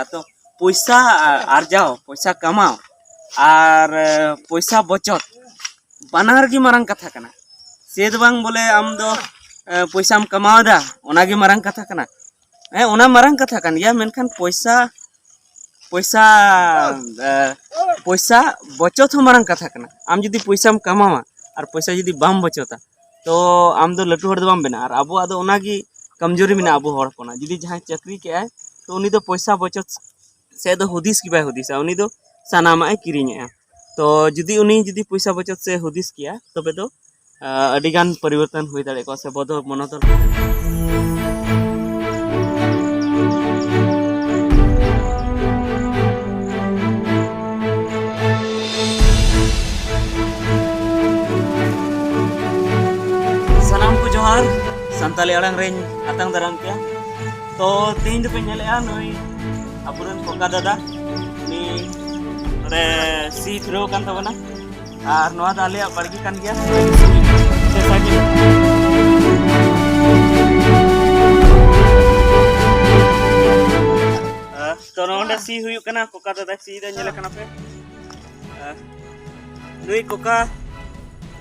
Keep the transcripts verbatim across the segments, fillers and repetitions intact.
ᱛᱚ ᱯᱚᱭᱥᱟ ᱟᱨᱡᱟᱣ, ᱯᱚᱭᱥᱟ ᱠᱟᱢᱟᱣ ᱟᱨ ᱯᱚᱭᱥᱟ ᱵᱚᱪᱚᱛ, ᱵᱟᱱᱟᱨ ᱜᱮ ᱢᱟᱨᱟᱝ ᱠᱟᱛᱷᱟ ᱠᱟᱱᱟ᱾ ᱥᱮ ᱫᱚ ᱵᱟᱝ ᱵᱚᱞᱮ ᱟᱢ ᱫᱚ ᱯᱚᱭᱥᱟᱢ ᱠᱟᱢᱟᱣ ᱮᱫᱟ, ᱚᱱᱟᱜᱮ ᱢᱟᱨᱟᱝ ᱠᱟᱛᱷᱟ ᱠᱟᱱᱟ᱾ ᱦᱮᱸ, ᱚᱱᱟ ᱢᱟᱨᱟᱝ ᱠᱟᱛᱷᱟ ᱠᱟᱱ ᱜᱮᱭᱟ, ᱢᱮᱱᱠᱷᱟᱱ ᱯᱚᱭᱥᱟ ᱯᱚᱭᱥᱟ ᱯᱚᱭᱥᱟ ᱵᱚᱪᱚᱛ ᱦᱚᱸ ᱢᱟᱨᱟᱝ ᱠᱟᱛᱷᱟ ᱠᱟᱱᱟ᱾ ᱟᱢ ᱡᱩᱫᱤ ᱯᱚᱭᱥᱟᱢ ᱠᱟᱢᱟᱣᱟ ᱟᱨ ᱯᱚᱭᱥᱟ ᱡᱩᱫᱤ ᱵᱟᱢ ᱵᱚᱪᱚᱛᱟ, ᱛᱚ ᱟᱢ ᱫᱚ ᱞᱟᱹᱴᱩ ᱦᱚᱲ ᱫᱚ ᱵᱟᱢ ᱵᱮᱱᱟᱜᱼᱟ᱾ ᱟᱨ ᱟᱵᱚᱣᱟᱜ ᱫᱚ ᱚᱱᱟᱜᱮ ᱠᱚᱢᱡᱳᱨᱤ ᱢᱮᱱᱟᱜᱼᱟ ᱟᱵᱚ ᱦᱚᱲ ᱦᱚᱯᱚᱱᱟᱜ᱾ ᱡᱩᱫᱤ ᱡᱟᱦᱟᱸᱭ ᱪᱟᱹᱠᱨᱤ ᱠᱮᱜᱼᱟᱭ, ᱛᱚ ᱩᱱᱤ ᱫᱚ ᱯᱚᱭᱥᱟ ᱵᱚᱪᱚᱛ ᱥᱮᱫ ᱫᱚ ᱦᱩᱫᱤᱥ ᱜᱮ ᱵᱟᱭ ᱦᱩᱫᱤᱥᱟ, ᱩᱱᱤ ᱫᱚ ᱥᱟᱱᱟᱢᱟᱜ ᱮ ᱠᱤᱨᱤᱧᱮᱜᱼᱟ᱾ ᱛᱚ ᱡᱩᱫᱤ ᱩᱱᱤ ᱡᱩᱫᱤ ᱯᱚᱭᱥᱟ ᱵᱚᱪᱚᱛ ᱥᱮ ᱦᱩᱫᱤᱥ ᱠᱮᱭᱟ, ᱛᱚᱵᱮ ᱫᱚ ᱟᱹᱰᱤ ᱜᱟᱱ ᱯᱚᱨᱤᱵᱚᱨᱛᱚᱱ ᱦᱩᱭ ᱫᱟᱲᱮ ᱠᱚᱜᱼᱟ ᱥᱮ ᱵᱚᱫᱚᱞ ᱵᱚᱱᱚᱫᱚᱞ ᱦᱩᱭ ᱫᱟᱲᱮ ᱠᱚᱜᱼᱟ᱾ ᱥᱟᱱᱟᱢ ᱠᱚ ᱡᱚᱦᱟᱨ, ᱥᱟᱱᱛᱟᱞᱤ ᱟᱲᱟᱝ ᱨᱮᱧ ᱟᱛᱟᱝ ᱫᱟᱨᱟᱢ ᱯᱮᱭᱟ᱾ ᱛᱚ ᱛᱮᱦᱮᱧ ᱫᱚᱯᱮ ᱧᱮᱞᱮᱜᱼᱟ, ᱱᱩᱭ ᱟᱵᱚᱨᱮᱱ ᱠᱚᱠᱟ ᱫᱟᱫᱟ, ᱩᱱᱤ ᱱᱚᱰᱮ ᱥᱤ ᱯᱷᱤᱨᱟᱹᱣ ᱟᱠᱟᱱ ᱛᱟᱵᱚᱱᱟ᱾ ᱟᱨ ᱱᱚᱣᱟ ᱫᱚ ᱟᱞᱮᱭᱟᱜ ᱵᱟᱲᱜᱮ ᱠᱟᱱ ᱜᱮᱭᱟ᱾ ᱛᱚ ᱱᱚᱰᱮ ᱥᱤ ᱦᱩᱭᱩᱜ ᱠᱟᱱᱟ, ᱠᱚᱠᱟ ᱫᱟᱫᱟ ᱥᱤ ᱫᱟ, ᱧᱮᱞᱮ ᱠᱟᱱᱟ ᱯᱮ᱾ ᱱᱩᱭ ᱠᱚᱠᱟ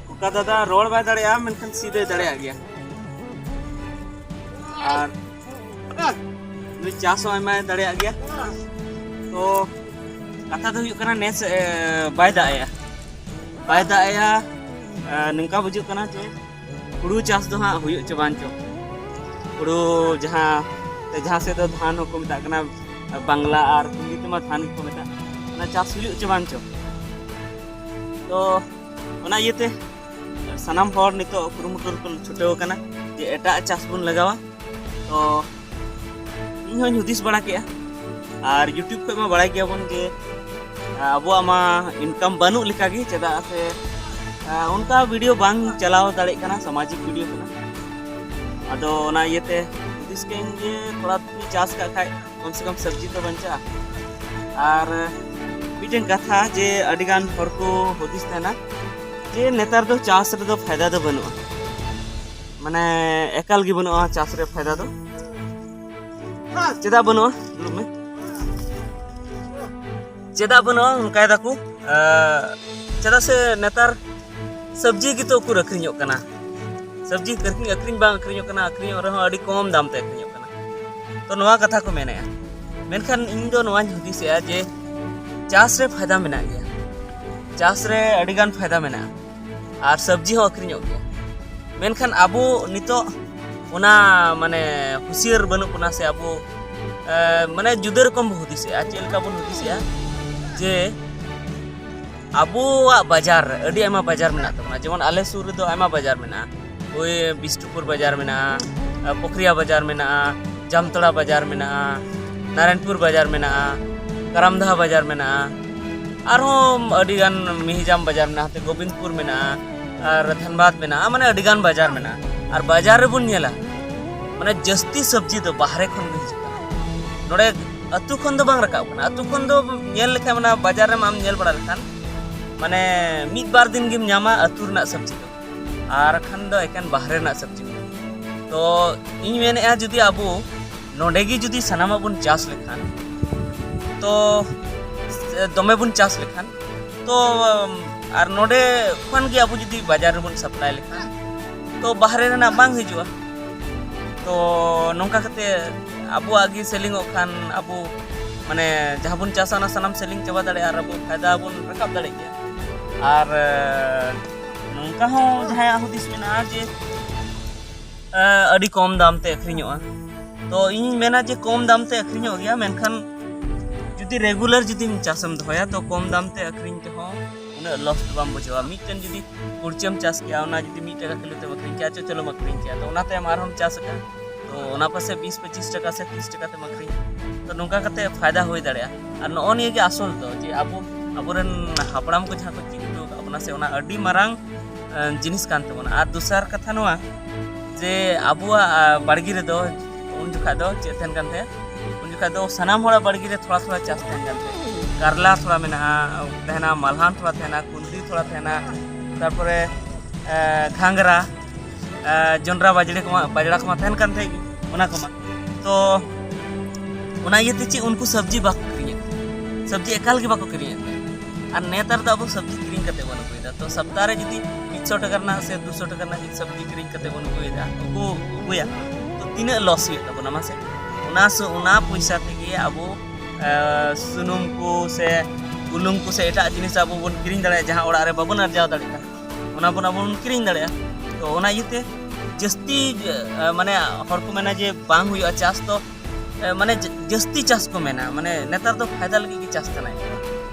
ᱠᱚᱠᱟ ᱫᱟᱫᱟ ᱨᱚᱲ ᱵᱟᱭ ᱫᱟᱲᱮᱭᱟᱜᱼᱟ, ᱢᱮᱱᱠᱷᱟᱱ ᱥᱤ ᱫᱚᱭ ᱫᱟᱲᱮᱭᱟᱜ ᱜᱮᱭᱟ᱾ ᱟᱨ ᱱᱩᱭ ᱪᱟᱥ ᱦᱚᱸ ᱟᱭᱢᱟᱭ ᱫᱟᱲᱮᱭᱟᱜ ᱜᱮᱭᱟ᱾ ᱛᱚ ᱠᱟᱛᱷᱟ ᱫᱚ ᱦᱩᱭᱩᱜ ᱠᱟᱱᱟ, ᱱᱮᱥ ᱵᱟᱭ ᱫᱟᱜ ᱮᱭᱟ, ᱵᱟᱭ ᱫᱟᱜ ᱮᱭᱟ᱾ ᱱᱚᱝᱠᱟ ᱵᱩᱡᱩᱜ ᱠᱟᱱᱟ ᱡᱮ ᱦᱩᱲᱩ ᱪᱟᱥ ᱫᱚ ᱦᱟᱸᱜ ᱦᱩᱭᱩᱜ ᱪᱚ ᱵᱟᱝ ᱪᱚ᱾ ᱦᱩᱲᱩ ᱡᱟᱦᱟᱸ ᱡᱟᱦᱟᱸ ᱥᱮᱫ ᱫᱚ ᱫᱷᱟᱱ ᱦᱚᱸᱠᱚ ᱢᱮᱛᱟᱜ ᱠᱟᱱᱟ, ᱵᱟᱝᱞᱟ ᱟᱨ ᱦᱤᱱᱫᱤ ᱛᱮᱢᱟ ᱫᱷᱟᱱ ᱜᱮᱠᱚ ᱢᱮᱛᱟᱜ, ᱚᱱᱟ ᱪᱟᱥ ᱦᱩᱭᱩᱜ ᱪᱚ ᱵᱟᱝ ᱪᱚ᱾ ᱛᱚ ᱚᱱᱟ ᱤᱭᱟᱹᱛᱮ ᱥᱟᱱᱟᱢ ᱦᱚᱲ ᱱᱤᱛᱚᱜ ᱠᱩᱨᱩᱢᱩᱴᱩ ᱨᱮᱠᱚ ᱪᱷᱩᱴᱟᱹᱣ ᱟᱠᱟᱱᱟ ᱡᱮ ᱮᱴᱟᱜ ᱪᱟᱥ ᱵᱚᱱ ᱞᱟᱜᱟᱣᱟ᱾ ᱛᱚ ᱤᱧ ᱦᱚᱸᱧ ᱦᱩᱫᱤᱥ ᱵᱟᱲᱟ ᱠᱮᱜᱼᱟ, ᱟᱨ YouTube ᱠᱷᱚᱱ ᱢᱟ ᱵᱟᱲᱟᱭ ᱜᱮᱭᱟᱵᱚᱱ ᱡᱮ ᱟᱵᱚᱣᱟᱜ ᱢᱟ ᱤᱱᱠᱟᱢ ᱵᱟᱹᱱᱩᱜ ᱞᱮᱠᱟᱜᱮ, ᱪᱮᱫᱟᱜ ᱥᱮ ᱚᱱᱠᱟ ᱵᱷᱤᱰᱤᱭᱳ ᱵᱟᱝ ᱪᱟᱞᱟᱣ ᱫᱟᱲᱮᱭᱟᱜ ᱠᱟᱱᱟ, ᱥᱟᱢᱟᱡᱤᱠ ᱵᱷᱤᱰᱤᱭᱳ ᱠᱟᱱᱟ᱾ ᱟᱫᱚ ᱚᱱᱟ ᱤᱭᱟᱹᱛᱮ ᱦᱩᱫᱤᱥ ᱠᱮᱜᱼᱟᱹᱧ ᱡᱮ ᱛᱷᱚᱲᱟ ᱛᱷᱩᱲᱤ ᱪᱟᱥ ᱠᱟᱜ ᱠᱷᱟᱡ ᱠᱚᱢ ᱥᱮ ᱠᱚᱢ ᱥᱚᱵᱽᱡᱤ ᱛᱚ ᱵᱟᱧᱪᱟᱜᱼᱟ᱾ ᱟᱨ ᱢᱤᱫᱴᱮᱱ ᱠᱟᱛᱷᱟ ᱡᱮ ᱟᱹᱰᱤᱜᱟᱱ ᱦᱚᱲ ᱠᱚ ᱦᱩᱫᱤᱥ ᱛᱟᱦᱮᱱᱟ ᱡᱮ ᱱᱮᱛᱟᱨ ᱫᱚ ᱪᱟᱥ ᱨᱮᱫᱚ ᱯᱷᱟᱭᱫᱟ ᱫᱚ ᱵᱟᱹᱱᱩᱜᱼᱟ, ᱢᱟᱱᱮ ᱮᱠᱟᱞ ᱜᱮ ᱵᱟᱹᱱᱩᱜᱼᱟ ᱪᱟᱥ ᱨᱮ ᱯᱷᱟᱭᱫᱟ ᱫᱚ᱾ ᱪᱮᱫᱟᱜ ᱵᱟᱹᱱᱩᱜᱼᱟ? ᱫᱩᱲᱩᱵ ᱢᱮ᱾ ᱪᱮᱫᱟᱜ ᱵᱟᱹᱱᱩᱜᱼᱟ ᱚᱱᱠᱟᱭ ᱫᱟᱠᱚ? ᱪᱮᱫᱟᱜ ᱥᱮ ᱱᱮᱛᱟᱨ ᱥᱚᱵᱽᱡᱤ ᱜᱮᱛᱚ ᱩᱠᱩᱨ ᱟᱹᱠᱷᱨᱤᱧᱚᱜ ᱠᱟᱱᱟ᱾ ᱥᱚᱵᱽᱡᱤ ᱟᱹᱠᱷᱨᱤᱧ ᱟᱹᱠᱷᱨᱤᱧ ᱵᱟᱝ ᱟᱹᱠᱷᱨᱤᱧᱚᱜ ᱠᱟᱱᱟ, ᱟᱹᱠᱷᱨᱤᱧᱚᱜ ᱨᱮᱦᱚᱸ ᱟᱹᱰᱤ ᱠᱚᱢ ᱫᱟᱢ ᱛᱮ ᱟᱹᱠᱷᱨᱤᱧᱚᱜ ᱠᱟᱱᱟ᱾ ᱛᱚ ᱱᱚᱣᱟ ᱠᱟᱛᱷᱟ ᱠᱚ ᱢᱮᱱᱮᱜᱼᱟ᱾ ᱢᱮᱱᱠᱷᱟᱱ ᱤᱧ ᱫᱚ ᱱᱚᱣᱟᱧ ᱦᱩᱫᱤᱥᱮᱜᱼᱟ ᱡᱮ ᱪᱟᱥ ᱨᱮ ᱯᱷᱟᱭᱫᱟ ᱢᱮᱱᱟᱜ ᱜᱮᱭᱟ, ᱪᱟᱥ ᱨᱮ ᱟᱹᱰᱤᱜᱟᱱ ᱯᱷᱟᱭᱫᱟ ᱢᱮᱱᱟᱜᱼᱟ, ᱟᱨ ᱥᱚᱵᱽᱡᱤ ᱦᱚᱸ ᱟᱹᱠᱷᱨᱤᱧᱚᱜ ᱜᱮᱭᱟ᱾ ᱢᱮᱱᱠᱷᱟᱱ ᱟᱵᱚ ᱱᱤᱛᱚᱜ ᱚᱱᱟ ᱢᱟᱱᱮ ᱦᱩᱸᱥᱤᱭᱟᱹᱨ ᱵᱟᱹᱱᱩᱜ ᱵᱚᱱᱟ, ᱥᱮ ᱟᱵᱚ ᱢᱟᱱᱮ ᱡᱩᱫᱟᱹ ᱨᱚᱠᱚᱢ ᱵᱚ ᱦᱩᱫᱤᱥᱮᱜᱼᱟ᱾ ᱪᱮᱫ ᱞᱮᱠᱟ ᱵᱚᱱ ᱦᱩᱫᱤᱥᱮᱜᱼᱟ ᱡᱮ ᱟᱵᱚᱣᱟᱜ ᱵᱟᱡᱟᱨ ᱨᱮ ᱟᱹᱰᱤ ᱟᱭᱢᱟ ᱵᱟᱡᱟᱨ ᱢᱮᱱᱟᱜ ᱛᱟᱵᱚᱱᱟ᱾ ᱡᱮᱢᱚᱱ ᱟᱞᱮ ᱥᱩᱨ ᱨᱮᱫᱚ ᱟᱭᱢᱟ ᱵᱟᱡᱟᱨ ᱢᱮᱱᱟᱜᱼᱟ᱾ ᱳᱭ ᱵᱤᱥᱱᱩᱯᱩᱨ ᱵᱟᱡᱟᱨ ᱢᱮᱱᱟᱜᱼᱟ, ᱯᱩᱠᱷᱨᱤᱭᱟ ᱵᱟᱡᱟᱨ ᱢᱮᱱᱟᱜᱼᱟ, ᱡᱟᱢᱛᱚᱲᱟ ᱵᱟᱡᱟᱨ ᱢᱮᱱᱟᱜᱼᱟ, ᱱᱟᱨᱟᱭᱚᱱᱯᱩᱨ ᱵᱟᱡᱟᱨ ᱢᱮᱱᱟᱜᱼᱟ, ᱠᱟᱨᱟᱢᱫᱟᱦᱟ ᱵᱟᱡᱟᱨ ᱢᱮᱱᱟᱜᱼᱟ, ᱟᱨᱦᱚᱸ ᱟᱹᱰᱤᱜᱟᱱ ᱢᱤᱦᱤᱡᱟᱢ ᱵᱟᱡᱟᱨ ᱢᱮᱱᱟᱜᱼᱟ, ᱦᱟᱱᱛᱮ ᱜᱳᱵᱤᱱᱫᱽᱯᱩᱨ ᱢᱮᱱᱟᱜᱼᱟ, ᱟᱨ ᱫᱷᱟᱱᱵᱟᱫᱽ ᱢᱮᱱᱟᱜᱼᱟ, ᱢᱟᱱᱮ ᱟᱹᱰᱤᱜᱟᱱ ᱵᱟᱡᱟᱨ ᱢᱮᱱᱟᱜᱼᱟ᱾ ᱟᱨ ᱵᱟᱡᱟᱨ ᱨᱮᱵᱚᱱ ᱧᱮᱞᱟ, ᱢᱟᱱᱮ ᱡᱟᱹᱥᱛᱤ ᱥᱚᱵᱽᱡᱤ ᱫᱚ ᱵᱟᱦᱨᱮ ᱠᱷᱚᱱ ᱜᱮ ᱦᱤᱡᱩᱜ ᱠᱟᱱᱟ, ᱱᱚᱰᱮ ᱟᱹᱛᱩ ᱠᱷᱚᱱ ᱫᱚ ᱵᱟᱝ ᱨᱟᱠᱟᱵ ᱠᱟᱱᱟ᱾ ᱟᱹᱛᱩ ᱠᱷᱚᱱ ᱫᱚ ᱧᱮᱞ ᱞᱮᱠᱷᱟᱱ, ᱚᱱᱟ ᱵᱟᱡᱟᱨ ᱨᱮᱢ ᱟᱢ ᱧᱮᱞ ᱵᱟᱲᱟ ᱞᱮᱠᱷᱟᱱ, ᱢᱟᱱᱮ ᱢᱤᱫ ᱵᱟᱨ ᱫᱤᱱ ᱜᱮᱢ ᱧᱟᱢᱟ ᱟᱹᱛᱩ ᱨᱮᱱᱟᱜ ᱥᱚᱵᱽᱡᱤ ᱫᱚ, ᱟᱨ ᱠᱷᱟᱱ ᱫᱚ ᱮᱠᱮᱱ ᱵᱟᱦᱨᱮ ᱨᱮᱱᱟᱜ ᱥᱚᱵᱽᱡᱤ ᱢᱮᱱᱟᱜᱼᱟ᱾ ᱛᱚ ᱤᱧ ᱢᱮᱱᱮᱫᱼᱟ, ᱡᱩᱫᱤ ᱟᱵᱚ ᱱᱚᱰᱮ ᱜᱮ ᱡᱩᱫᱤ ᱥᱟᱱᱟᱢᱟᱜ ᱵᱚᱱ ᱪᱟᱥ ᱞᱮᱠᱷᱟᱱ, ᱛᱚ ᱫᱚᱢᱮ ᱵᱚᱱ ᱪᱟᱥ ᱞᱮᱠᱷᱟᱱ, ᱛᱚ ᱟᱨ ᱱᱚᱰᱮ ᱠᱷᱚᱱ ᱜᱮ ᱟᱵᱚ ᱡᱩᱫᱤ ᱵᱟᱡᱟᱨ ᱨᱮᱵᱚᱱ ᱥᱟᱯᱞᱟᱭ ᱞᱮᱠᱷᱟᱱ, ᱛᱚ ᱵᱟᱦᱨᱮ ᱨᱮᱱᱟᱜ ᱵᱟᱝ ᱦᱤᱡᱩᱜᱼᱟ᱾ ᱛᱚ ᱱᱚᱝᱠᱟ ᱠᱟᱛᱮ ᱟᱵᱚᱣᱟᱜ ᱜᱮ ᱥᱮᱞᱤᱝᱚᱜ ᱠᱷᱟᱱ, ᱟᱵᱚ ᱢᱟᱱᱮ ᱡᱟᱦᱟᱸ ᱵᱚᱱ ᱪᱟᱥᱟ ᱚᱱᱟ ᱥᱟᱱᱟᱢ ᱥᱮᱞᱤᱝ ᱪᱟᱵᱟ ᱫᱟᱲᱮᱭᱟᱜᱼᱟ ᱟᱨ ᱟᱵᱚ ᱯᱷᱟᱭᱫᱟ ᱵᱚᱱ ᱨᱟᱠᱟᱵ ᱫᱟᱲᱮᱭᱟᱜ ᱜᱮᱭᱟ᱾ ᱟᱨ ᱱᱚᱝᱠᱟ ᱦᱚᱸ ᱡᱟᱦᱟᱸᱭᱟᱜ ᱦᱩᱫᱤᱥ ᱢᱮᱱᱟᱜᱼᱟ ᱡᱮ ᱟᱹᱰᱤ ᱠᱚᱢ ᱫᱟᱢ ᱛᱮ ᱟᱹᱠᱷᱨᱤᱧᱚᱜᱼᱟ, ᱛᱚ ᱤᱧ ᱢᱮᱱᱟ ᱡᱮ ᱠᱚᱢ ᱫᱟᱢ ᱛᱮ ᱟᱹᱠᱷᱨᱤᱧᱚᱜ ᱜᱮᱭᱟ, ᱢᱮᱱᱠᱷᱟᱱ ᱡᱩᱫᱤ ᱨᱮᱜᱩᱞᱟᱨ ᱡᱩᱫᱤᱢ ᱪᱟᱥᱮᱢ ᱫᱚᱦᱚᱭᱟ, ᱛᱚ ᱠᱚᱢ ᱫᱟᱢ ᱛᱮ ᱟᱹᱠᱷᱨᱤᱧ ᱛᱮᱦᱚᱸ ᱩᱱᱟᱹᱜ ᱞᱚᱥ ᱫᱚ ᱵᱟᱢ ᱵᱩᱡᱷᱟᱹᱣᱟ᱾ ᱢᱤᱫᱴᱮᱱ ᱡᱩᱫᱤ ᱠᱩᱲᱪᱟᱹᱢ ᱪᱟᱥ ᱠᱮᱭᱟ, ᱚᱱᱟ ᱡᱩᱫᱤ ᱢᱤᱫ ᱴᱟᱠᱟ ᱠᱤᱞᱳ ᱛᱮᱢ ᱟᱹᱠᱷᱨᱤᱧ ᱠᱮᱭᱟ, ᱟᱪᱪᱷᱟ ᱪᱚᱞᱚᱢ ᱟᱹᱠᱷᱨᱤᱧ ᱠᱮᱭᱟ, ᱛᱚ ᱚᱱᱟ ᱛᱟᱭᱚᱢ ᱟᱨᱦᱚᱸᱢ ᱪᱟᱥ ᱟᱠᱟᱫᱼᱟ, ᱛᱚ ᱚᱱᱟ ᱯᱟᱥᱮ ᱵᱤᱥ ᱯᱚᱸᱪᱤᱥ ᱴᱟᱠᱟ ᱥᱮ ᱛᱤᱥ ᱴᱟᱠᱟ ᱛᱮᱢ ᱟᱹᱠᱷᱨᱤᱧᱟ᱾ ᱛᱚ ᱱᱚᱝᱠᱟ ᱠᱟᱛᱮ ᱯᱷᱟᱭᱫᱟ ᱦᱩᱭ ᱫᱟᱲᱮᱭᱟᱜᱼᱟ᱾ ᱟᱨ ᱱᱚᱜᱼᱚ ᱱᱤᱭᱟᱹ ᱜᱮ ᱟᱥᱚᱞ ᱫᱚ, ᱡᱮ ᱟᱵᱚ, ᱟᱵᱚᱨᱮᱱ ᱦᱟᱯᱲᱟᱢ ᱠᱚ ᱡᱟᱦᱟᱸ ᱠᱚ ᱪᱮᱫ ᱦᱚᱴᱚ ᱟᱠᱟᱫ ᱵᱚᱱᱟ ᱥᱮ, ᱚᱱᱟ ᱟᱹᱰᱤ ᱢᱟᱨᱟᱝ ᱡᱤᱱᱤᱥ ᱠᱟᱱ ᱛᱟᱵᱚᱱᱟ᱾ ᱟᱨ ᱫᱚᱥᱟᱨ ᱠᱟᱛᱷᱟ ᱱᱚᱣᱟ ᱡᱮ ᱟᱵᱚᱣᱟᱜ ᱵᱟᱲᱜᱮ ᱨᱮᱫᱚ ᱩᱱ ᱡᱚᱠᱷᱟᱡ ᱫᱚ ᱪᱮᱫ ᱛᱟᱦᱮᱱ ᱠᱟᱱ ᱛᱟᱦᱮᱸᱫ? ᱩᱱ ᱡᱚᱠᱷᱟᱡ ᱫᱚ ᱥᱟᱱᱟᱢ ᱦᱚᱲᱟᱜ ᱵᱟᱲᱜᱮ ᱨᱮ ᱛᱷᱚᱲᱟ ᱛᱷᱚᱲᱟ ᱪᱟᱥ ᱛᱟᱦᱮᱱ ᱠᱟᱱ ᱛᱟᱦᱮᱸᱫ᱾ ᱠᱟᱨᱞᱟ ᱛᱷᱚᱲᱟ ᱢᱮᱱᱟᱜᱼᱟ, ᱛᱟᱦᱮᱱᱟ, ᱢᱟᱞᱦᱟᱱ ᱛᱷᱚᱲᱟ ᱛᱟᱦᱮᱱᱟ, ᱠᱩᱸᱫᱽᱨᱤ ᱛᱷᱚᱲᱟ ᱛᱟᱦᱮᱱᱟ, ᱛᱟᱨᱯᱚᱨᱮ ᱜᱷᱟᱸᱜᱽᱨᱟ, ᱡᱚᱱᱰᱨᱟ, ᱵᱟᱡᱽᱲᱮ ᱠᱚᱢᱟ, ᱵᱟᱡᱽᱲᱟ ᱠᱚᱢᱟ ᱛᱟᱦᱮᱱ ᱠᱟᱱ ᱛᱟᱦᱮᱸᱫ ᱜᱮ, ᱚᱱᱟ ᱠᱚᱢᱟ᱾ ᱛᱚ ᱚᱱᱟ ᱤᱭᱟᱹᱛᱮ ᱪᱮᱫ ᱩᱱᱠᱩ ᱥᱚᱵᱽᱡᱤ ᱵᱟᱠᱚ ᱟᱹᱠᱷᱨᱤᱧᱮᱫ ᱛᱟᱦᱮᱸᱫ᱾ ᱥᱚᱵᱽᱡᱤ ᱮᱠᱟᱞ ᱜᱮ ᱵᱟᱠᱚ ᱠᱤᱨᱤᱧᱮᱫ ᱛᱟᱦᱮᱸᱫ᱾ ᱟᱨ ᱱᱮᱛᱟᱨ ᱫᱚ ᱟᱵᱚ ᱥᱚᱵᱽᱡᱤ ᱠᱤᱨᱤᱧ ᱠᱟᱛᱮ ᱵᱚᱱ ᱟᱹᱜᱩᱭᱮᱫᱟ᱾ ᱛᱚ ᱥᱚᱯᱛᱟᱦᱚ ᱨᱮ ᱡᱩᱫᱤ ᱢᱤᱫ ᱥᱚ ᱴᱟᱠᱟ ᱨᱮᱱᱟᱜ ᱥᱮ ᱫᱩᱥᱚ ᱴᱟᱠᱟ ᱨᱮᱱᱟᱜ ᱡᱩᱫᱤ ᱥᱚᱵᱽᱡᱤ ᱠᱤᱨᱤᱧ ᱠᱟᱛᱮ ᱵᱚᱱ ᱟᱹᱜᱩᱭᱮᱫᱟ, ᱟᱹᱜᱩ ᱟᱹᱜᱩᱭᱟ, ᱛᱚ ᱛᱤᱱᱟᱹᱜ ᱞᱚᱥ ᱦᱩᱭᱩᱜ ᱛᱟᱵᱚᱱᱟ ᱢᱟᱥᱮ? ᱚᱱᱟ ᱥᱩ- ᱚᱱᱟ ᱯᱚᱭᱥᱟ ᱛᱮᱜᱮ ᱟᱵᱚ ᱮ, ᱥᱩᱱᱩᱢ ᱠᱚ ᱥᱮ ᱵᱩᱞᱩᱝ ᱠᱚ ᱥᱮ ᱮᱴᱟᱜ ᱡᱤᱱᱤᱥ ᱟᱵᱚ ᱵᱚᱱ ᱠᱤᱨᱤᱧ ᱫᱟᱲᱮᱭᱟᱜᱼᱟ, ᱡᱟᱦᱟᱸ ᱚᱲᱟᱜ ᱨᱮ ᱵᱟᱵᱚᱱ ᱟᱨᱡᱟᱣ ᱫᱟᱲᱮᱭᱟᱜ ᱠᱟᱱᱟ, ᱚᱱᱟ ᱵᱚᱱ ᱟᱵᱚ ᱵᱚᱱ ᱠᱤᱨᱤᱧ ᱫᱟᱲᱮᱭᱟᱜᱼᱟ᱾ ᱛᱚ ᱚᱱᱟ ᱤᱭᱟᱹᱛᱮ ᱡᱟᱹᱥᱛᱤ ᱮ, ᱢᱟᱱᱮ ᱦᱚᱲ ᱠᱚ ᱢᱮᱱᱟ ᱡᱮ ᱵᱟᱝ ᱦᱩᱭᱩᱜᱼᱟ ᱪᱟᱥ ᱫᱚ, ᱮ, ᱢᱟᱱᱮ ᱡᱟᱹ- ᱡᱟᱹᱥᱛᱤ ᱪᱟᱥ ᱠᱚ ᱢᱮᱱᱟ, ᱢᱟᱱᱮ ᱱᱮᱛᱟᱨ ᱫᱚ ᱯᱷᱟᱭᱫᱟ ᱞᱟᱹᱜᱤᱫ ᱜᱮ ᱪᱟᱥ ᱥᱟᱱᱟᱭᱮᱫ ᱠᱚᱣᱟ,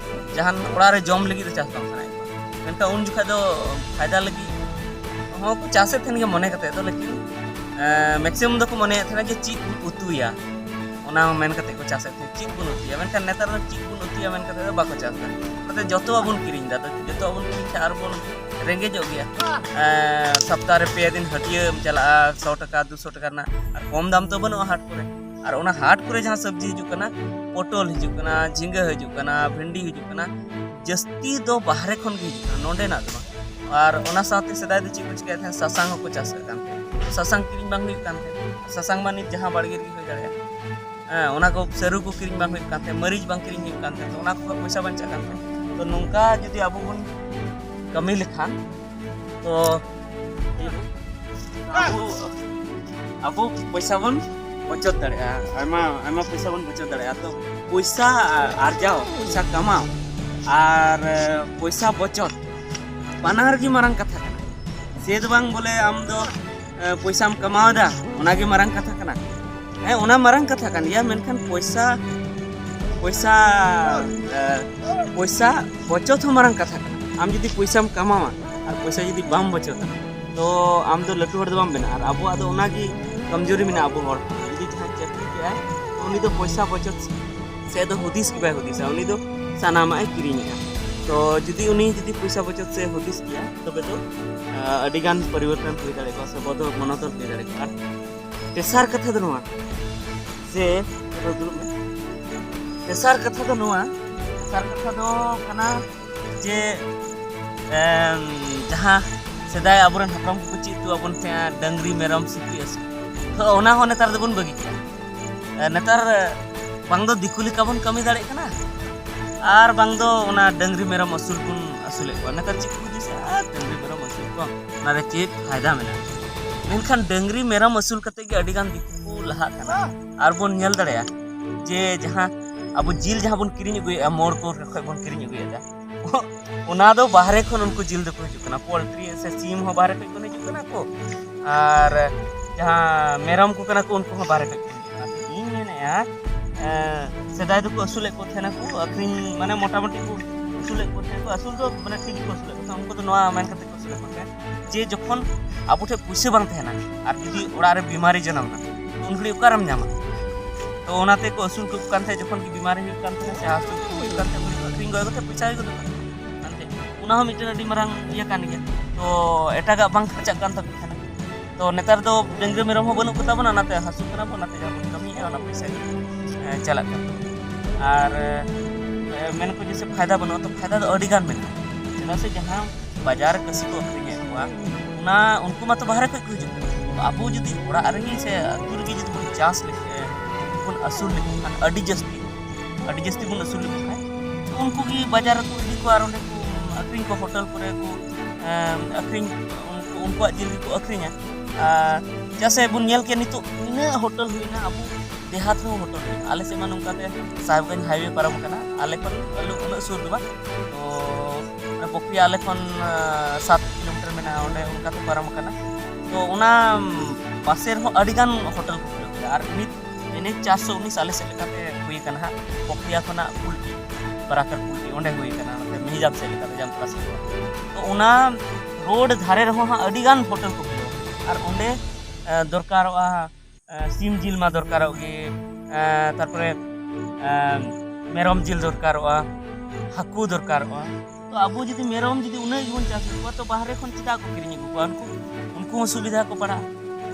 ᱡᱟᱦᱟᱱ ᱚᱲᱟᱜ ᱨᱮ ᱡᱚᱢ ᱞᱟᱹᱜᱤᱫ ᱫᱚ ᱪᱟᱥ ᱵᱟᱝ ᱥᱟᱱᱟᱭᱮᱫ ᱠᱚᱣᱟ᱾ ᱢᱮᱱᱠᱷᱟᱱ ᱩᱱ ᱡᱚᱠᱷᱟᱡ ᱫᱚ ᱯᱷᱟᱭᱫᱟ ᱞᱟᱹᱜᱤᱫ ᱦᱚᱸ ᱠᱚ ᱪᱟᱥᱮᱫ ᱛᱟᱦᱮᱱ ᱜᱮᱭᱟ ᱢᱚᱱᱮ ᱠᱟᱛᱮ ᱫᱚ, ᱞᱮᱠᱤᱱ ᱢᱮᱠᱥᱤᱢᱟᱢ ᱫᱚᱠᱚ ᱢᱚᱱᱮᱭᱮᱫ ᱛᱟᱦᱮᱱᱟ ᱡᱮ ᱪᱮᱫ ᱵᱚᱱ ᱩᱛᱩᱭᱟ, ᱚᱱᱟ ᱢᱮᱱ ᱠᱟᱛᱮ ᱠᱚ ᱪᱟᱥᱮᱫ ᱛᱟᱦᱮᱸᱫ, ᱪᱮᱫ ᱵᱚᱱ ᱩᱛᱩᱭᱟ᱾ ᱢᱮᱱᱠᱷᱟᱱ ᱱᱮᱛᱟᱨ ᱫᱚ ᱪᱮᱫ ᱵᱚᱱ ᱩᱛᱩᱭᱟ ᱢᱮᱱ ᱠᱟᱛᱮ ᱫᱚ ᱵᱟᱠᱚ ᱪᱟᱥ ᱮᱫᱟ᱾ ᱚᱱᱟᱛᱮ ᱡᱚᱛᱚᱣᱟᱜ ᱵᱚᱱ ᱠᱤᱨᱤᱧ ᱮᱫᱟ᱾ ᱛᱚ ᱡᱚᱛᱚᱣᱟᱜ ᱵᱚᱱ ᱠᱤᱨᱤᱧ ᱠᱷᱟᱱ ᱟᱨ ᱵᱚᱱ ᱨᱮᱸᱜᱮᱡᱚᱜ ᱜᱮᱭᱟ᱾ ᱮᱸ, ᱥᱚᱯᱛᱟᱦᱚ ᱨᱮ ᱯᱮ ᱫᱤᱱ ᱦᱟᱹᱴᱭᱟᱹᱢ ᱪᱟᱞᱟᱜᱼᱟ, ᱥᱚ ᱴᱟᱠᱟ ᱫᱩᱥᱚ ᱴᱟᱠᱟ ᱨᱮᱱᱟᱜ, ᱟᱨ ᱠᱚᱢ ᱫᱟᱢ ᱛᱚ ᱵᱟᱹᱱᱩᱜᱼᱟ ᱦᱟᱴ ᱠᱚᱨᱮ᱾ ᱟᱨ ᱚᱱᱟ ᱦᱟᱴ ᱠᱚᱨᱮ ᱡᱟᱦᱟᱸ ᱥᱚᱵᱽᱡᱤ ᱦᱤᱡᱩᱜ ᱠᱟᱱᱟ, ᱯᱚᱴᱚᱞ ᱦᱤᱡᱩᱜ ᱠᱟᱱᱟ, ᱡᱷᱤᱸᱜᱟᱹ ᱦᱤᱡᱩᱜ ᱠᱟᱱᱟ, ᱵᱷᱤᱱᱰᱤ ᱦᱤᱡᱩᱜ ᱠᱟᱱᱟ, ᱡᱟᱹᱥᱛᱤ ᱫᱚ ᱵᱟᱦᱨᱮ ᱠᱷᱚᱱ ᱜᱮ ᱦᱤᱡᱩᱜ ᱠᱟᱱᱟ, ᱱᱚᱸᱰᱮᱱᱟᱜ ᱫᱚ ᱵᱟᱝ᱾ ᱟᱨ ᱚᱱᱟ ᱥᱟᱶᱛᱮ ᱥᱮᱫᱟᱭ ᱫᱚ ᱪᱮᱫ ᱠᱚ ᱪᱤᱠᱟᱹᱭᱮᱫ ᱛᱟᱦᱮᱸᱫ? ᱥᱟᱥᱟᱝ ᱦᱚᱸᱠᱚ ᱪᱟᱥᱮᱫ ᱠᱟᱱ ᱛᱟᱦᱮᱸᱫ᱾ ᱥᱟᱥᱟᱝ ᱠᱤᱨᱤᱧ ᱵᱟᱝ ᱦᱩᱭᱩᱜ ᱠᱟᱱ ᱛᱟᱦᱮᱸᱫ᱾ ᱥᱟᱥᱟᱝ ᱢᱟ ᱱᱤᱛ ᱡᱟᱦᱟᱸ ᱵᱟᱲᱜᱮ ᱨᱮᱜᱮ ᱦᱩᱭ ᱫᱟᱲᱮᱭᱟᱜᱼᱟ᱾ ᱦᱮᱸ, ᱚᱱᱟ ᱠᱚ ᱥᱟᱹᱨᱩ ᱠᱚ ᱠᱤᱨᱤᱧ ᱵᱟᱝ ᱦᱩᱭᱩᱜ ᱠᱟᱱ ᱛᱟᱦᱮᱸᱫ, ᱢᱟᱹᱨᱤᱪ ᱵᱟᱝ ᱠᱤᱨᱤᱧ ᱦᱩᱭᱩᱜ ᱠᱟᱱ ᱛᱟᱦᱮᱸᱫ, ᱛᱚ ᱚᱱᱟ ᱠᱚ ᱠᱷᱚᱱ ᱯᱚᱭᱥᱟ ᱵᱟᱧᱪᱟᱜ ᱠᱟᱱ ᱛᱟᱦᱮᱸᱫ᱾ ᱛᱚ ᱱᱚᱝᱠᱟ ᱡᱩᱫᱤ ᱟᱵᱚ ᱵᱚᱱ ᱠᱟᱹᱢᱤ ᱞᱮᱠᱷᱟᱱ, ᱛᱚ ᱟᱵᱚ, ᱟᱵᱚ ᱯᱚᱭᱥᱟ ᱵᱚᱱ ᱵᱚᱪᱚᱛ ᱫᱟᱲᱮᱭᱟᱜᱼᱟ, ᱟᱭᱢᱟ ᱟᱭᱢᱟ ᱯᱚᱭᱥᱟ ᱵᱚᱱ ᱵᱚᱪᱚᱛ ᱫᱟᱲᱮᱭᱟᱜᱼᱟ᱾ ᱛᱚ ᱯᱚᱭᱥᱟ ᱟᱨᱡᱟᱣ, ᱯᱚᱭᱥᱟ ᱠᱟᱢᱟᱣ ᱟᱨ ᱯᱚᱭᱥᱟ ᱵᱚᱪᱚᱛ, ᱵᱟᱱᱟᱨ ᱜᱮ ᱢᱟᱨᱟᱝ ᱠᱟᱛᱷᱟ ᱠᱟᱱᱟ᱾ ᱥᱮ ᱫᱚ ᱵᱟᱝ ᱵᱚᱞᱮ ᱟᱢ ᱫᱚ ᱮ, ᱯᱚᱭᱥᱟᱢ ᱠᱟᱢᱟᱣ ᱮᱫᱟ, ᱚᱱᱟᱜᱮ ᱢᱟᱨᱟᱝ ᱠᱟᱛᱷᱟ ᱠᱟᱱᱟ᱾ ᱦᱮᱸ, ᱚᱱᱟ ᱢᱟᱨᱟᱝ ᱠᱟᱛᱷᱟ ᱠᱟᱱ ᱜᱮᱭᱟ, ᱢᱮᱱᱠᱷᱟᱱ ᱯᱚᱭᱥᱟ, ᱯᱚᱭᱥᱟ, ᱮ, ᱯᱚᱭᱥᱟ ᱵᱚᱪᱚᱛ ᱦᱚᱸ ᱢᱟᱨᱟᱝ ᱠᱟᱛᱷᱟ ᱠᱟᱱᱟ᱾ ᱟᱢ ᱡᱩᱫᱤ ᱯᱚᱭᱥᱟᱢ ᱠᱟᱢᱟᱣᱟ ᱟᱨ ᱯᱚᱭᱥᱟ ᱡᱩᱫᱤ ᱵᱟᱢ ᱵᱚᱪᱚᱛᱟ, ᱛᱚ ᱟᱢ ᱫᱚ ᱞᱟᱹᱴᱩ ᱦᱚᱲ ᱫᱚ ᱵᱟᱢ ᱵᱮᱱᱟᱜᱼᱟ᱾ ᱟᱨ ᱟᱵᱚᱣᱟᱜ ᱫᱚ ᱚᱱᱟᱜᱮ ᱠᱚᱢᱡᱳᱨᱤ ᱢᱮᱱᱟᱜᱼᱟ ᱟᱵᱚ ᱦᱚᱲ ᱠᱚᱣᱟᱜ᱾ ᱡᱩᱫᱤ ᱡᱟᱦᱟᱸᱭ ᱪᱟᱹᱠᱨᱤ ᱠᱮᱜᱼᱟᱭ, ᱛᱚ ᱩᱱᱤ ᱫᱚ ᱯᱚᱭᱥᱟ ᱵᱚᱪᱚᱛ ᱥᱮᱫ ᱫᱚ ᱦᱩᱫᱤᱥ ᱜᱮ ᱵᱟᱭ ᱦᱩᱫᱤᱥᱟ, ᱩᱱᱤ ᱫᱚ ᱥᱟᱱᱟᱢᱟᱜ ᱮ ᱠᱤᱨᱤᱧᱮᱜᱼᱟ᱾ ᱛᱚ ᱡᱩᱫᱤ ᱩᱱᱤ ᱡᱩᱫᱤ ᱯᱚᱭᱥᱟ ᱵᱚᱪᱚᱛ ᱥᱮᱫ ᱦᱩᱫᱤᱥ ᱠᱮᱭᱟ, ᱛᱚᱵᱮ ᱫᱚ ᱟᱹᱰᱤ ᱜᱟᱱ ᱯᱚᱨᱤᱵᱚᱨᱛᱚᱱ ᱦᱩᱭ ᱫᱟᱲᱮ ᱠᱚᱜᱼᱟ ᱥᱮ ᱵᱚᱫᱚᱞ ᱵᱚᱱᱚᱫᱚᱞ ᱦᱩᱭ ᱫᱟᱲᱮ ᱠᱚᱜᱼᱟ᱾ ᱟᱨ ᱛᱮᱥᱟᱨ ᱠᱟᱛᱷᱟ ᱫᱚ ᱱᱚᱣᱟ, ᱥᱮ ᱫᱩᱲᱩᱵ ᱢᱮ᱾ ᱛᱮᱥᱟᱨ ᱠᱟᱛᱷᱟ ᱫᱚ ᱱᱚᱣᱟ, ᱛᱮᱥᱟᱨ ᱠᱟᱛᱷᱟ ᱫᱚ ᱠᱟᱱᱟ ᱡᱮ, ᱮᱢ, ᱡᱟᱦᱟᱸ ᱥᱮᱫᱟᱭ ᱟᱵᱚᱨᱮᱱ ᱦᱟᱯᱲᱟᱢ ᱠᱚᱠᱚ ᱪᱮᱫ ᱦᱚᱴᱚ ᱟᱵᱚᱱ ᱛᱟᱦᱮᱸᱫ, ᱰᱟᱹᱝᱨᱤ ᱢᱮᱨᱚᱢ ᱥᱩᱠᱨᱤ ᱟᱹᱥᱩᱞ, ᱛᱚ ᱚᱱᱟ ᱦᱚᱸ ᱱᱮᱛᱟᱨ ᱫᱚᱵᱚᱱ ᱵᱟᱹᱜᱤ ᱠᱮᱫᱟ᱾ ᱮ, ᱱᱮᱛᱟᱨ ᱵᱟᱝ ᱫᱚ ᱫᱤᱠᱩ ᱞᱮᱠᱟ ᱵᱚᱱ ᱠᱟᱹᱢᱤ ᱫᱟᱲᱮᱭᱟᱜ ᱠᱟᱱᱟ, ᱟᱨ ᱵᱟᱝ ᱫᱚ ᱚᱱᱟ ᱰᱟᱹᱝᱨᱤ ᱢᱮᱨᱚᱢ ᱟᱹᱥᱩᱞ ᱵᱚᱱ ᱟᱹᱥᱩᱞᱮᱫ ᱠᱚᱣᱟ᱾ ᱱᱮᱛᱟᱨ ᱪᱮᱫ ᱠᱚ ᱦᱩᱫᱤᱥᱟ, "ᱟᱨ ᱰᱟᱹᱝᱨᱤ ᱢᱮᱨᱚᱢ ᱟᱹᱥᱩᱞ ᱠᱚᱣᱟ, ᱚᱱᱟᱨᱮ ᱪᱮᱫ ᱯᱷᱟᱭᱫᱟ ᱢᱮᱱᱟᱜᱼᱟ?" ᱢᱮᱱᱠᱷᱟᱱ ᱰᱟᱹᱝᱨᱤ ᱢᱮᱨᱚᱢ ᱟᱹᱥᱩᱞ ᱠᱟᱛᱮ ᱜᱮ ᱟᱹᱰᱤ ᱜᱟᱱ ᱫᱤᱠᱩ ᱠᱚ ᱞᱟᱦᱟᱜ ᱠᱟᱱᱟ᱾ ᱟᱨ ᱵᱚᱱ ᱧᱮᱞ ᱫᱟᱲᱮᱭᱟᱜᱼᱟ ᱡᱮ ᱡᱟᱦᱟᱸ ᱟᱵᱚ ᱡᱤᱞ ᱡᱟᱦᱟᱸ ᱵᱚᱱ ᱠᱤᱨᱤᱧ ᱟᱹᱜᱩᱭᱮᱫᱼᱟ, ᱢᱳᱲ ᱠᱚ ᱠᱷᱚᱱ ᱵᱚᱱ ᱠᱤᱨᱤᱧ ᱟᱹᱜᱩᱭᱮᱫᱟ, ᱚᱱᱟ ᱫᱚ ᱵᱟᱦᱨᱮ ᱠᱷᱚᱱ ᱩᱱᱠᱩ ᱡᱤᱞ ᱫᱚᱠᱚ ᱦᱤᱡᱩᱜ ᱠᱟᱱᱟ, ᱯᱳᱞᱴᱨᱤ ᱥᱮ ᱥᱤᱢ ᱦᱚᱸ ᱵᱟᱦᱨᱮ ᱠᱷᱚᱱ ᱠᱚ ᱦᱤᱡᱩᱜ ᱠᱟᱱᱟ ᱠᱚ, ᱟᱨ ᱡᱟᱦᱟᱸ ᱢᱮᱨᱚᱢ ᱠᱚ ᱠᱟᱱᱟ ᱠᱚ, ᱩᱱᱠᱩ ᱦᱚᱸ ᱵᱟᱦᱨᱮ ᱠᱷᱚᱱ ᱠᱚ ᱦᱤᱡᱩᱜ ᱠᱟᱱᱟ᱾ ᱤᱧ ᱢᱮᱱᱮᱫᱼᱟ, ᱮᱸ, ᱥᱮᱫᱟᱭ ᱫᱚᱠᱚ ᱟᱹᱥᱩᱞᱮᱫ ᱠᱚ ᱛᱟᱦᱮᱱᱟ ᱠᱚ, ᱟᱹᱠᱷᱨᱤᱧ, ᱢᱟᱱᱮ, ᱢᱚᱴᱟᱢᱩᱴᱤ ᱠᱚ ᱟᱹᱥᱩᱞᱮᱫ ᱠᱚ ᱛᱟᱦᱮᱸ ᱠᱚ, ᱟᱹᱥᱩᱞ ᱫᱚ, ᱢᱟᱱᱮ, ᱴᱷᱤᱠ ᱜᱮᱠᱚ ᱟᱹᱥᱩᱞᱮᱫ ᱠᱚ ᱛᱟᱦᱮᱸ᱾ ᱩᱱᱠᱩ ᱫᱚ ᱱᱚᱣᱟ ᱢᱮᱱ ᱠᱟᱛᱮ ᱠᱚ ᱟᱹᱥᱩᱞᱮᱫ ᱠᱚ ᱛᱟᱦᱮᱸ ᱡᱮ ᱡᱚᱠᱷᱚᱱ ᱟᱵᱚ ᱴᱷᱮᱱ ᱯᱩᱭᱥᱟᱹ ᱵᱟᱝ ᱛᱟᱦᱮᱱᱟ ᱟᱨ ᱡᱩᱫᱤ ᱚᱲᱟᱜ ᱨᱮ ᱵᱤᱢᱟᱨᱤ ᱡᱟᱱᱟᱢ ᱮᱱᱟ, ᱩᱱ ᱜᱷᱟᱹᱲᱤᱡ ᱚᱠᱟᱨᱮᱢ ᱧᱟᱢᱟ? ᱛᱚ ᱚᱱᱟᱛᱮ ᱠᱚ ᱟᱹᱥᱩᱞ ᱠᱚ ᱠᱟᱱ ᱛᱟᱦᱮᱸᱫ, ᱡᱚᱠᱷᱚᱱ ᱜᱮ ᱵᱤᱢᱟᱨᱤ ᱦᱩᱭᱩᱜ ᱠᱟᱱ ᱛᱟᱦᱮᱸᱫ ᱥᱮ ᱦᱟᱹᱥᱩ ᱠᱚ ᱦᱩᱭᱩᱜ ᱠᱟᱱ ᱛᱟᱦᱮᱸᱫ, ᱩᱱ ᱜᱷᱟᱹᱲᱤᱡ ᱟᱹᱠᱷᱨᱤᱧ ᱜᱚᱫ ᱠᱟᱛᱮ ᱯᱚᱭᱥᱟ ᱦᱩᱭ ᱜᱚᱫᱚᱜ ᱠᱟᱱ ᱛᱟᱦᱮᱸᱫ᱾ ᱚᱱᱟ ᱦᱚᱸ ᱢᱤᱫᱴᱮᱱ ᱟᱹᱰᱤ ᱢᱟᱨᱟᱝ ᱤᱭᱟᱹ ᱠᱟᱱ ᱜᱮᱭᱟ᱾ ᱛᱚ ᱮᱴᱟᱜᱟᱜ ᱵᱟᱝ ᱠᱷᱚᱨᱪᱟᱜ ᱠᱟᱱ ᱛᱟᱵᱚᱱ ᱛᱟᱦᱮᱱᱟ᱾ ᱛᱚ ᱱᱮᱛᱟᱨ ᱫᱚ ᱰᱟᱹᱝᱨᱤ ᱢᱮᱨᱚᱢ ᱦᱚᱸ ᱵᱟᱹᱱᱩᱜ ᱠᱚᱛᱟ ᱵᱚᱱᱟ, ᱚᱱᱟᱛᱮ ᱦᱟᱹᱥᱩᱜ ᱠᱟᱱᱟ ᱵᱚᱱ, ᱚᱱᱟᱛᱮ ᱡᱟᱦᱟᱸ ᱵᱚᱱ ᱠᱟᱹᱢᱤᱭᱮᱫᱼᱟ, ᱚᱱᱟ ᱯᱚᱭᱥᱟ ᱜᱮ, ᱮ, ᱪᱟᱞᱟᱜ ᱠᱟᱱᱟ᱾ ᱟᱨ, ᱮ, ᱢᱮᱱ ᱠᱚ ᱡᱮᱥᱮ ᱯᱷᱟᱭᱫᱟ ᱵᱟᱹᱱᱩᱜᱼᱟ, ᱛᱚ ᱯᱷᱟᱭᱫᱟ ᱫᱚ ᱟᱹᱰᱤ ᱜᱟᱱ ᱢᱮᱱᱟᱜᱼᱟ᱾ ᱪᱮᱫᱟᱜ ᱥᱮ ᱡᱟᱦᱟᱸ ᱵᱟᱡᱟᱨ ᱨᱮ ᱠᱟᱹᱥᱤ ᱠᱚ ᱟᱹᱠᱷᱨᱤᱧᱮᱫ ᱠᱚᱣᱟ, ᱚᱱᱟ ᱩᱱᱠᱩ ᱢᱟᱛᱚ ᱵᱟᱦᱨᱮ ᱠᱷᱚᱱ ᱠᱚ ᱦᱤᱡᱩᱜ ᱠᱟᱱᱟ᱾ ᱛᱚ ᱟᱵᱚ ᱡᱩᱫᱤ ᱚᱲᱟᱜ ᱨᱮᱜᱮ ᱥᱮ ᱟᱹᱛᱩ ᱨᱮᱜᱮ ᱡᱩᱫᱤ ᱵᱚᱱ ᱪᱟᱥ ᱞᱮᱠᱷᱟᱱ, ᱵᱚᱱ ᱟᱹᱥᱩᱞ ᱞᱮᱠᱚ ᱠᱷᱟᱱ, ᱟᱹᱰᱤ ᱡᱟᱹᱥᱛᱤ, ᱟᱹᱰᱤ ᱡᱟᱹᱥᱛᱤ ᱵᱚᱱ ᱟᱹᱥᱩᱞ ᱞᱮᱠᱚ ᱠᱷᱟᱱ, ᱛᱚ ᱩᱱᱠᱩ ᱜᱮ ᱵᱟᱡᱟᱨ ᱨᱮᱠᱚ ᱤᱫᱤ ᱠᱚᱣᱟ ᱟᱨ ᱚᱸᱰᱮ ᱠᱚ ᱟᱹᱠᱷᱨᱤᱧ ᱠᱚᱣᱟ, ᱦᱳᱴᱮᱞ ᱠᱚᱨᱮ ᱠᱚ, ᱮᱢ, ᱟᱹᱠᱷᱨᱤᱧ, ᱩᱱᱠᱩ, ᱩᱱᱠᱩᱣᱟᱜ ᱡᱤᱞ ᱜᱮᱠᱚ ᱟᱹᱠᱷᱨᱤᱧᱟ᱾ ᱟᱨ ᱪᱮᱫᱟᱜ ᱥᱮ ᱵᱚᱱ ᱧᱮᱞ ᱠᱮᱭᱟ, ᱱᱤᱛᱚᱜ ᱛᱤᱱᱟᱹᱜ ᱦᱳᱴᱮᱞ ᱦᱩᱭᱱᱟ, ᱟᱵᱚ ᱫᱮᱦᱟᱛ ᱨᱮᱦᱚᱸ ᱦᱳᱴᱮᱞ ᱦᱩᱭᱱᱟ᱾ ᱟᱞᱮ ᱥᱮᱫ ᱢᱟ ᱱᱚᱝᱠᱟᱛᱮ ᱥᱟᱦᱮᱵᱽᱜᱚᱸᱡᱽ ᱦᱟᱭᱣᱮ ᱯᱟᱨᱚᱢ ᱠᱟᱱᱟ, ᱟᱞᱮ ᱠᱷᱚᱱ ᱩᱱᱟᱹᱜ ᱥᱩᱨ ᱫᱚ ᱵᱟᱝ᱾ ᱛᱚ ᱚᱱᱟ ᱯᱩᱠᱷᱨᱤ ᱟᱞᱮ ᱠᱷᱚᱱ, ᱟᱸ, ᱥᱟᱛ ᱠᱤᱞᱳᱢᱤᱴᱟᱨ ᱢᱮᱱᱟᱜᱼᱟ, ᱚᱸᱰᱮ ᱚᱱᱠᱟ ᱛᱮ ᱯᱟᱨᱚᱢ ᱟᱠᱟᱱᱟ᱾ ᱛᱚ ᱚᱱᱟ, ᱩᱢ, ᱯᱟᱥᱮ ᱨᱮᱦᱚᱸ ᱟᱹᱰᱤ ᱜᱟᱱ ᱦᱳᱴᱮᱞ ᱠᱚ ᱠᱷᱩᱞᱟᱹᱣ ᱠᱮᱫᱟ᱾ ᱟᱨ ᱱᱤᱛ ᱮᱱ ᱮᱭᱤᱪ ᱪᱟᱨᱥᱚ ᱩᱱᱤᱥ ᱟᱞᱮ ᱥᱮᱫ ᱞᱮᱠᱟᱛᱮ ᱦᱩᱭ ᱟᱠᱟᱱᱟ ᱦᱟᱸᱜ, ᱯᱚᱠᱨᱤᱭᱟ ᱠᱷᱚᱱᱟᱜ ᱠᱩᱞᱴᱤ, ᱵᱟᱨᱟᱠᱟᱨ ᱠᱩᱞᱴᱤ, ᱚᱸᱰᱮ ᱦᱩᱭ ᱟᱠᱟᱱᱟ, ᱱᱚᱛᱮ ᱢᱮᱦᱤᱡᱟᱢ ᱥᱮᱫ ᱞᱮᱠᱟᱛᱮ, ᱡᱟᱢᱛᱟᱲᱟ ᱥᱮᱫ ᱠᱷᱚᱱ᱾ ᱛᱚ ᱚᱱᱟ ᱨᱳᱰ ᱫᱷᱟᱨᱮ ᱨᱮᱦᱚᱸ ᱦᱟᱸᱜ ᱟᱹᱰᱤ ᱜᱟᱱ ᱦᱳᱴᱮᱞ ᱠᱚ ᱠᱷᱩᱞᱟᱹᱣ, ᱟᱨ ᱚᱸᱰᱮ, ᱮ, ᱫᱚᱨᱠᱟᱨᱚᱜᱼᱟ, ᱮ, ᱥᱤᱢ ᱡᱤᱞ ᱢᱟ ᱫᱚᱨᱠᱟᱨᱚᱜ ᱜᱮ, ᱮ, ᱛᱟᱨᱯᱚᱨᱮ, ᱮ, ᱢᱮᱨᱚᱢ ᱡᱤᱞ ᱫᱚᱨᱠᱟᱨᱚᱜᱼᱟ, ᱦᱟᱹᱠᱩ ᱫᱚᱨᱠᱟᱨᱚᱜᱼᱟ᱾ ᱛᱚ ᱟᱵᱚ ᱡᱩᱫᱤ ᱢᱮᱨᱚᱢ ᱡᱩᱫᱤ ᱩᱱᱟᱹᱜ ᱜᱮᱵᱚᱱ ᱪᱟᱥ ᱠᱚᱣᱟ, ᱛᱚ ᱵᱟᱦᱨᱮ ᱠᱷᱚᱱ ᱪᱮᱫᱟᱜ ᱠᱚ ᱠᱤᱨᱤᱧ ᱟᱹᱜᱩ ᱠᱚᱣᱟ? ᱩᱱᱠᱩ, ᱩᱱᱠᱩ ᱦᱚᱸ ᱥᱩᱵᱤᱫᱷᱟ ᱠᱚ ᱯᱟᱲᱟᱜᱼᱟ᱾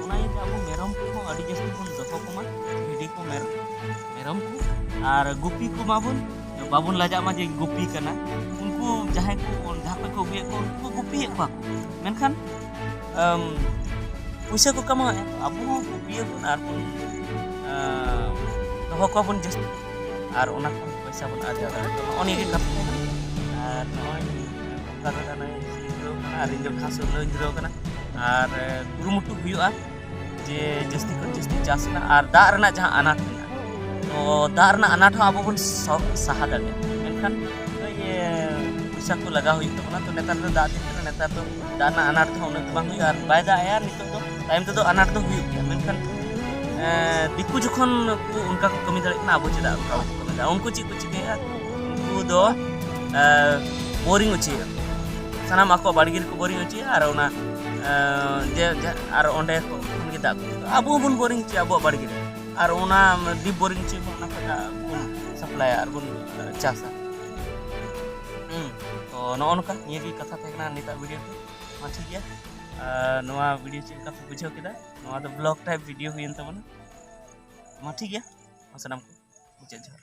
ᱚᱱᱟ ᱤᱭᱟᱹᱛᱮ ᱟᱵᱚ ᱢᱮᱨᱚᱢ ᱠᱚᱦᱚᱸ ᱟᱹᱰᱤ ᱡᱟᱹᱥᱛᱤ ᱵᱚᱱ ᱫᱚᱦᱚ ᱠᱚᱢᱟ, ᱵᱷᱤᱰᱤ ᱠᱚ, ᱢᱮᱨ-, ᱢᱮᱨᱚᱢ ᱠᱚ᱾ ᱟᱨ ᱜᱩᱯᱤ ᱠᱚ ᱢᱟᱵᱚᱱ, ᱵᱟᱵᱚᱱ ᱞᱟᱡᱟᱜ ᱢᱟ ᱡᱮ ᱜᱩᱯᱤ ᱠᱟᱱᱟ᱾ ᱩᱱᱠᱩ ᱡᱟᱦᱟᱸᱭ ᱠᱚ, ᱡᱟᱦᱟᱸ ᱠᱷᱚᱱ ᱠᱚ ᱟᱹᱜᱩᱭᱮᱫ ᱠᱚᱣᱟ, ᱩᱱᱠᱩ ᱠᱚ ᱜᱩᱯᱤᱭᱮᱫ ᱠᱚᱣᱟ ᱠᱚ᱾ ᱢᱮᱱᱠᱷᱟᱱ, ᱟᱢ, ᱯᱩᱭᱥᱟᱹ ᱠᱚ ᱠᱟᱢᱟᱣᱮᱫᱼᱟ, ᱟᱵᱚ ᱦᱚᱸ ᱜᱩᱯᱤᱭᱟᱵᱚᱱ ᱟᱨ ᱵᱚᱱ, ᱟᱸ, ᱫᱚᱦᱚ ᱠᱚᱣᱟᱵᱚᱱ ᱡᱟᱹᱥᱛᱤ᱾ ᱟᱨ ᱚᱱᱟ ᱠᱷᱚᱱ ᱯᱚᱭᱥᱟ ᱵᱚᱱ ᱟᱨᱡᱟᱣ ᱫᱟᱲᱮᱭᱟᱜᱼᱟ᱾ ᱛᱚ ᱱᱚᱜᱼᱚ ᱱᱤᱭᱟᱹ ᱜᱮ ᱠᱟᱛᱷᱟ ᱠᱟᱱᱟ᱾ ᱟᱨ ᱱᱚᱜᱼᱚᱭ ᱚᱱᱠᱟ ᱫᱚ ᱱᱚᱜᱼᱚᱭ ᱡᱤᱨᱟᱹᱣ ᱠᱟᱱᱟ ᱟᱨ ᱤᱧ ᱫᱚ ᱜᱷᱟᱥ ᱩᱨ ᱨᱮᱧ ᱡᱤᱨᱟᱹᱣ ᱠᱟᱱᱟ᱾ ᱟᱨ ᱠᱩᱨᱩᱢᱩᱴᱩ ᱦᱩᱭᱩᱜᱼᱟ ᱡᱮ ᱡᱟᱹᱥᱛᱤ ᱠᱷᱚᱱ ᱡᱟᱹᱥᱛᱤ ᱪᱟᱥ ᱨᱮᱱᱟᱜ ᱟᱨ ᱫᱟᱜ ᱨᱮᱱᱟᱜ ᱡᱟᱦᱟᱸ ᱟᱱᱟᱴ ᱢᱮᱱᱟᱜᱼᱟ, ᱛᱚ ᱫᱟᱜ ᱨᱮᱱᱟᱜ ᱟᱱᱟᱴ ᱦᱚᱸ ᱟᱵᱚ ᱵᱚᱱ ᱥᱚ- ᱥᱟᱦᱟ ᱫᱟᱲᱮᱭᱟᱜᱼᱟ᱾ ᱢᱮᱱᱠᱷᱟᱱ ᱱᱚᱜᱼᱚᱭ ᱡᱮ ᱯᱚᱭᱥᱟ ᱠᱚ ᱞᱟᱜᱟᱣ ᱦᱩᱭᱩᱜ ᱛᱟᱵᱚᱱᱟ᱾ ᱛᱚ ᱱᱮᱛᱟᱨ ᱫᱚ ᱫᱟᱜ ᱫᱤᱱ ᱠᱟᱱᱟ, ᱱᱮᱛᱟᱨ ᱫᱚ ᱫᱟᱜ ᱨᱮᱱᱟᱜ ᱟᱱᱟᱴ ᱫᱚ ᱩᱱᱟᱹᱜ ᱫᱚ ᱵᱟᱝ ᱦᱩᱭᱩᱜᱼᱟ, ᱟᱨ ᱵᱟᱭ ᱫᱟᱜ ᱮᱜᱼᱟ ᱱᱤᱛᱚᱜ ᱫᱚ, ᱛᱟᱭᱚᱢ ᱛᱮᱫᱚ ᱟᱱᱟᱴ ᱫᱚ ᱦᱩᱭᱩᱜ ᱜᱮᱭᱟ᱾ ᱢᱮᱱᱠᱷᱟᱱ ᱮᱸ, ᱫᱤᱠᱩ ᱡᱚᱠᱷᱚᱱ ᱠᱚ ᱚᱱᱠᱟ ᱠᱚ ᱠᱟᱹᱢᱤ ᱫᱟᱲᱮᱭᱟᱜ ᱠᱟᱱᱟ, ᱟᱵᱚ ᱪᱮᱫᱟᱜ ᱚᱱᱠᱟ ᱵᱟᱵᱚ ᱠᱟᱹᱢᱤ ᱫᱟᱲᱮᱭᱟᱜᱼᱟ? ᱩᱱᱠᱩ ᱪᱮᱫ ᱠᱚ ᱪᱤᱠᱟᱹᱭᱟ? ᱩᱱᱠᱩ ᱫᱚ ᱮᱸ, ᱵᱳᱨᱤᱝ ᱚᱪᱚᱭᱟ, ᱥᱟᱱᱟᱢ ᱟᱠᱚ ᱵᱟᱲᱜᱮ ᱨᱮᱠᱚ ᱵᱳᱨᱤᱝ ᱚᱪᱚᱭᱟ᱾ ᱟᱨ ᱚᱱᱟ ᱮᱸ, ᱡᱮ ᱡᱮ- ᱟᱨ ᱚᱸᱰᱮ ᱠᱷᱚᱱ ᱜᱮ ᱫᱟᱜ ᱠᱚ, ᱟᱵᱚ ᱦᱚᱸᱵᱚᱱ ᱵᱳᱨᱤᱝ ᱚᱪᱚᱭᱟ ᱟᱵᱚᱣᱟᱜ ᱵᱟᱲᱜᱮ ᱨᱮ, ᱟᱨ ᱚᱱᱟ ᱰᱤᱯ ᱵᱳᱨᱤᱝ ᱚᱪᱚᱭᱟ ᱵᱚᱱ, ᱚᱱᱟ ᱠᱷᱚᱱ ᱫᱟᱜ ᱵᱚᱱ ᱥᱟᱯᱞᱟᱭᱟ ᱟᱨ ᱵᱚᱱ ᱪᱟᱥᱟ᱾ ᱦᱩᱸ, ᱛᱚ ᱱᱚᱜᱼᱚ ᱱᱚᱝᱠᱟ ᱱᱤᱭᱟᱹ ᱜᱮ ᱠᱟᱛᱷᱟ ᱛᱟᱦᱮᱸ ᱠᱟᱱᱟ ᱱᱤᱛᱟᱜ ᱵᱷᱤᱰᱤᱭᱳ ᱫᱚ᱾ ᱢᱟ ᱴᱷᱤᱠ ᱜᱮᱭᱟ, ᱟᱨ ᱱᱚᱣᱟ ᱵᱷᱤᱰᱤᱭᱳ ᱪᱮᱫ ᱞᱮᱠᱟ ᱯᱮ ᱵᱩᱡᱷᱟᱹᱣ ᱠᱮᱫᱟ? ᱱᱚᱣᱟ ᱫᱚ ᱵᱞᱚᱜ ᱴᱟᱭᱤᱯ ᱵᱷᱤᱰᱤᱭᱳ ᱦᱩᱭᱮᱱ ᱛᱟᱵᱚᱱᱟ᱾ ᱢᱟ ᱴᱷᱤᱠ ᱜᱮᱭᱟ, ᱢᱟ ᱥᱟᱱᱟᱢ ᱠᱚ ᱢᱩᱪᱟᱹᱫ ᱡᱚᱦᱟᱨ᱾